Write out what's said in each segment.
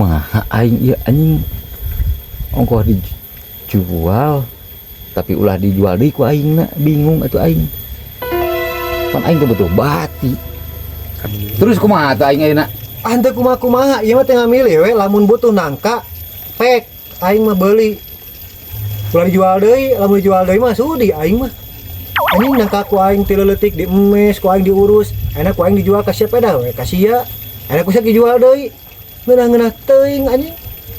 Kumaha aing ieu, anjing? Ongkoh dijual, tapi ulah dijual deui ku aing na, bingung atuh aing. Pan aing teh butuh bati. Terus kumaha atuh aing ayeuna? Ah, henteu kumaha-kumaha, ieu mah tinggal milih we. Lamun butuh nangka, pek aing mah beuli. Ulah dijual deui, lamun dijual deui mah sudi aing mah. Anjing, nangka ku aing ti leutik diemes, ku aing diurus, enak ku aing dijual ka siapa dah we, ka sia. Enak ku sia dijual deui. Ngeunah-ngeunah teuing, anjing.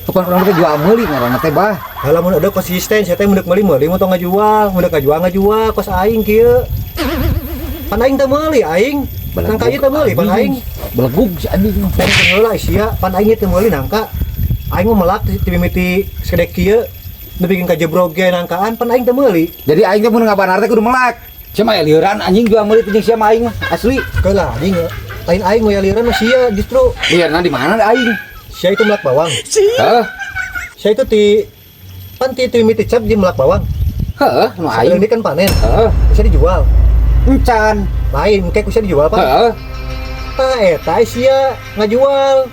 Kapan urang teh jual meuli ngaranna teh, Bah? Lah, lamun ada konsisten, saya teh mun meuli meuli, mun tong ngajual, mun ngajual ngajual kos aing kieu. Pan aing teu meuli aing. Nangka ieu teu meuli pan aing. Belegug si anjing mah. Teh heula sia, pan aing teu meuli nangka. Aing mah melak ti mimiti segede kieu nepi ka jebrog ge nangkaan, pan aing teu meuli. Jadi aing teh mun ngabanar teh kudu melak. Sia mah lieuran, anjing, jual meuli teh jeung sia mah aing mah asli. Keula, anjing, lain aing nu lieuran mah sia justru. Lieuran di mana aing? Sia itu melak bawang. Heuh. Sia itu ti pan ti ti mimiti cap jeung melak bawang. Heuh, nu aing. Ini kan panen. Heuh. Bisa dijual. Encan. Lain, engke ku sia dijual, Pak. Heuh. Tah, eta sia ngajual.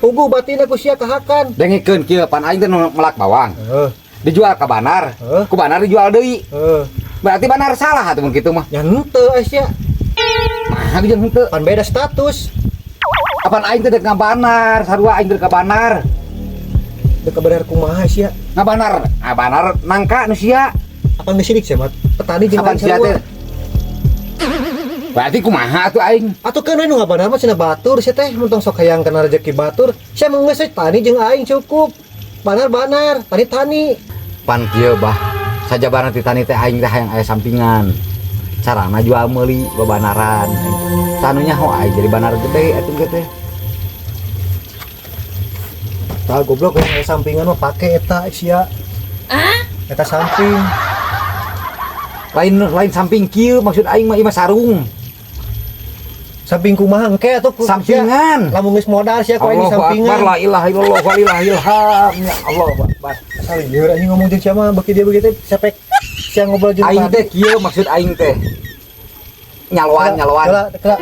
Puguh batina ku sia kahakan. Dengekeun kieu, pan aing teh nu melak bawang. Heeh. Dijual ka banar. Heuh. Ku banar dijual deui. Heeh. Berarti banar salah atuh mun kitu mah. Ya henteu sia. Mah jeung henteu. Pan beda status. Apan aing teh dek ngabanar, sarua aing dek ngabanar. Dek kabar kumaha sia? Ngabanar, ngabanar nangka nu sia. Apa geus sidik sia mah petani jeung Apan aing sia sarua. Teh? Berarti kumaha atuh aing? Atuh keun we nu ngabanar mah cenah batur sia teh, mun tong sok hayang kana rezeki batur. Sia mah geus we tani jeung aing cukup. Banar-banar, tani-tani. Pan kieu, Bah. Sajabana ti tani teh aing teh hayang aya sampingan. Carana jual meuli babanaran. Tanu nyaho aing jadi banar gede atuh ge teh. Tah, goblok, yang aya sampingan mah pake eta sia. Eta samping. Lain, lain samping kieu maksud aing mah, ieu mah sarung. Samping kumaha engke atuh ku Sampingan. sia. Lamun geus modal sia ku aing di Allahu sampingan. Akbar, la ilaha illallah wa ilahilham, ya Allah Akbar. Asal lieur anjing ngomong jeung sia mah, beuki dia begitu sepek sia ngobrol jeung Aing tadi. Teh kieu maksud aing teh. Nyaloan, nyaloan. Kela, kela.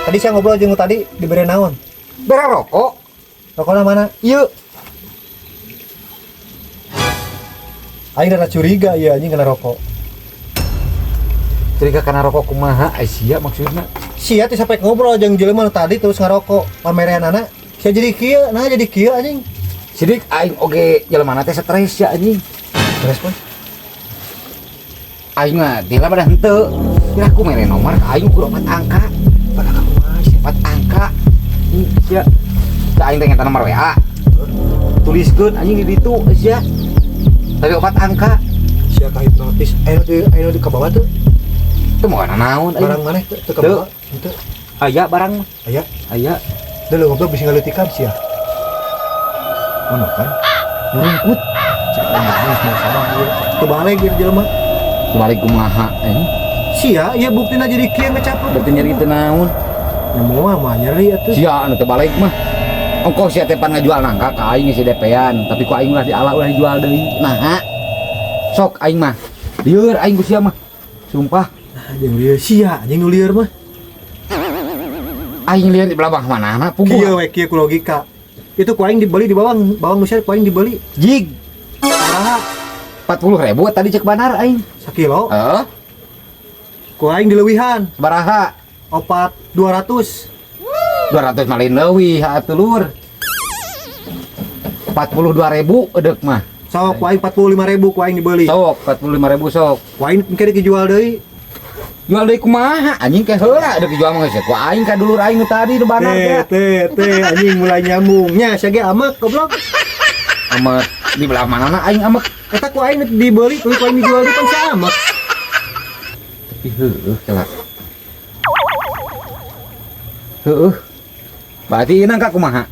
Tadi saya ngobrol jeung tadi diberi naon? Bere rokok. Rokokna mana? Ieu. Aing rada curiga ya anjing kena rokok. Curiga kana rokok kumaha ai sia maksudna? Sia teh sampai ngobrol jeung jelema nu tadi terus ngarokok pamereanana. Sia jadi kieu, nah jadi kieu, anjing. Sidik aing oge jelema teh stres ya, anjing. Stres pun. Aing mah tila pada henteu. Kira aku mere nomor ka aing kudu 4 angka. Pada kumaha sia? 4 angka. Ih, sia. Da aing teh ngeta nomor WA. Tuliskeun, anjing, di ditu sia. Tapi 4 angka. Sia ka hipnotis. Aya nu di kabawa tuh. Teu mau naon aing. Barang maneh teu teu kabawa? Henteu. Aya barang mah. Aya. Aya. Da lu goblok bisa ngaleutikan sia. Ono kan? Ngurungkut. Cek aing geus mau sama ieu. Teu balik ieu jelema. Balik kumaha anjing? Sia, ieu buktina jadi kieu ngecaplok. Berarti nyeri teu naon? Ya moal mah nyeri atuh. Sia anu teu balik mah. Ongkoh sia teh pan ngajual nangka ka aing si DP-an, tapi ku aing ulah diala, ulah dijual deui. Nah. Sok aing mah. Lieur aing ku sia mah. Sumpah. Nah, jeung lieur sia anjing nu lieur mah. Aing lieur di belabah manana Kieu puguh. We kieu ku logika. Itu ku aing dibeli di bawang, bawang nu sia ku aing dibeli. Jig Sabaraha? 40.000 tadi cek banar aing. Sakilo. Heeh, Ku aing dileuwihan sabaraha? Opat 200. 200 mah lain leuwih atuh, lur. 42.000 edek mah. Sok ku aing 45.000 ku aing dibeli. Sok 45.000 sok. Ku aing engke dijual deui. Jual deui kumaha? Anjing, ke heula edek dijual mah geus ku aing ka dulur aing nu tadi nu banar Teh teh. Teh teh anjing mulai nyambungnya sia ge amek goblok. Amek di belah mana aing amek? Eta ku aing dibeli, ku aing dijual deui kan sia amek. Tapi heueuh kelak. Heueuh. Berarti ieu nangka kumaha?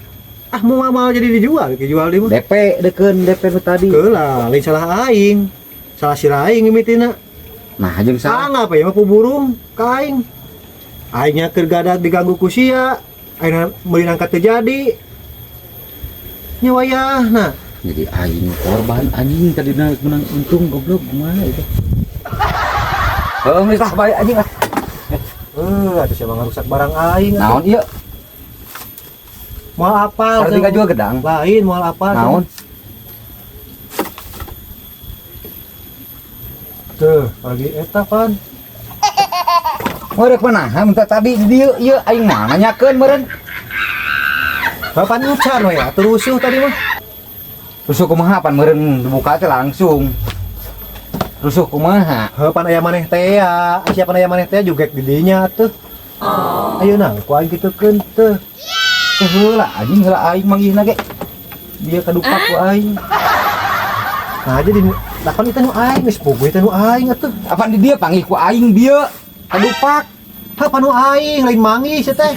Ah, mau mau jadi dijual, dijual deui mah. DP dekeun DP nu tadi. Keula, lain salah aing. Salah si aing mimitina. Nah, jeung salah. Salah apa ya mah burung ka aing. Aingnya keur gadak diganggu ku sia. Aing meuli nangka teu jadi. Nya wayahna. Jadi aing korban, anjing, tadi menang untung goblok, kumaha itu. Heuh, geus lah, bae anjing lah. Eh, atuh siapa ngarusak barang aing atuh. Naon ieu? Moal apal. Berarti jual gedang. Lain moal apal. Naon? Tuh, lagi eta pan. Mau rek manaha minta tadi di dieu ieu aing mah nanyakeun meureun. Bapak encan we atuh rusuh tadi mah. Rusuh kumaha pan meureun dibuka teh langsung. Rusuh kumaha? Heuh pan aya maneh teh ya. Siapa aya maneh teh juga di dinya atuh. Ayeuna ku aing kitukeun teh. Teh heula anjing heula aing manggihna ge. Dia kadupak ku aing. Nah jadi lah kan itu nu aing geus puguh itu nu aing atuh. Apaan di dia panggih ku aing dia kadupak. Heuh pan nu aing lain manggih sia teh.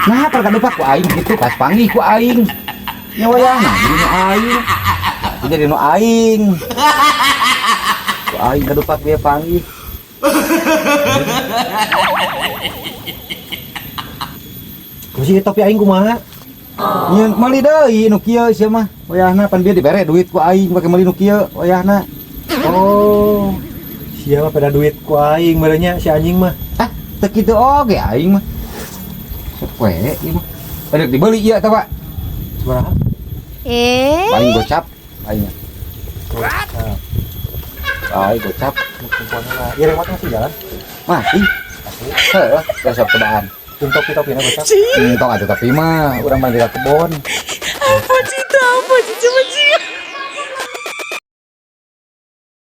Nah, per kadupak ku aing gitu pas panggih ku aing. Nya wayahna jadi nu aing. Itu jadi nu aing. Ku aing kadupak dia panggih. Terus ieu topi aing kumaha? Nyeun meuli deui nu kieu sia mah. Wayahna pan bieu dibere duit ku aing pake meuli nu kieu wayahna. Oh. Sia mah pada duit ku aing merenya si anjing mah. Ah, teu kitu oge aing mah. Sok we ieu mah. Rek dibeli ieu teh, Pak. Sabaraha? Paling gocap aing. Gocap. Aing gocap. Ieu remote masih jalan. Masih. Heeh, besok cobaan. Jeung topi-topina gocap. Entong atuh topi mah, urang mah di kebon. Apa cita, apa cita, apa cita.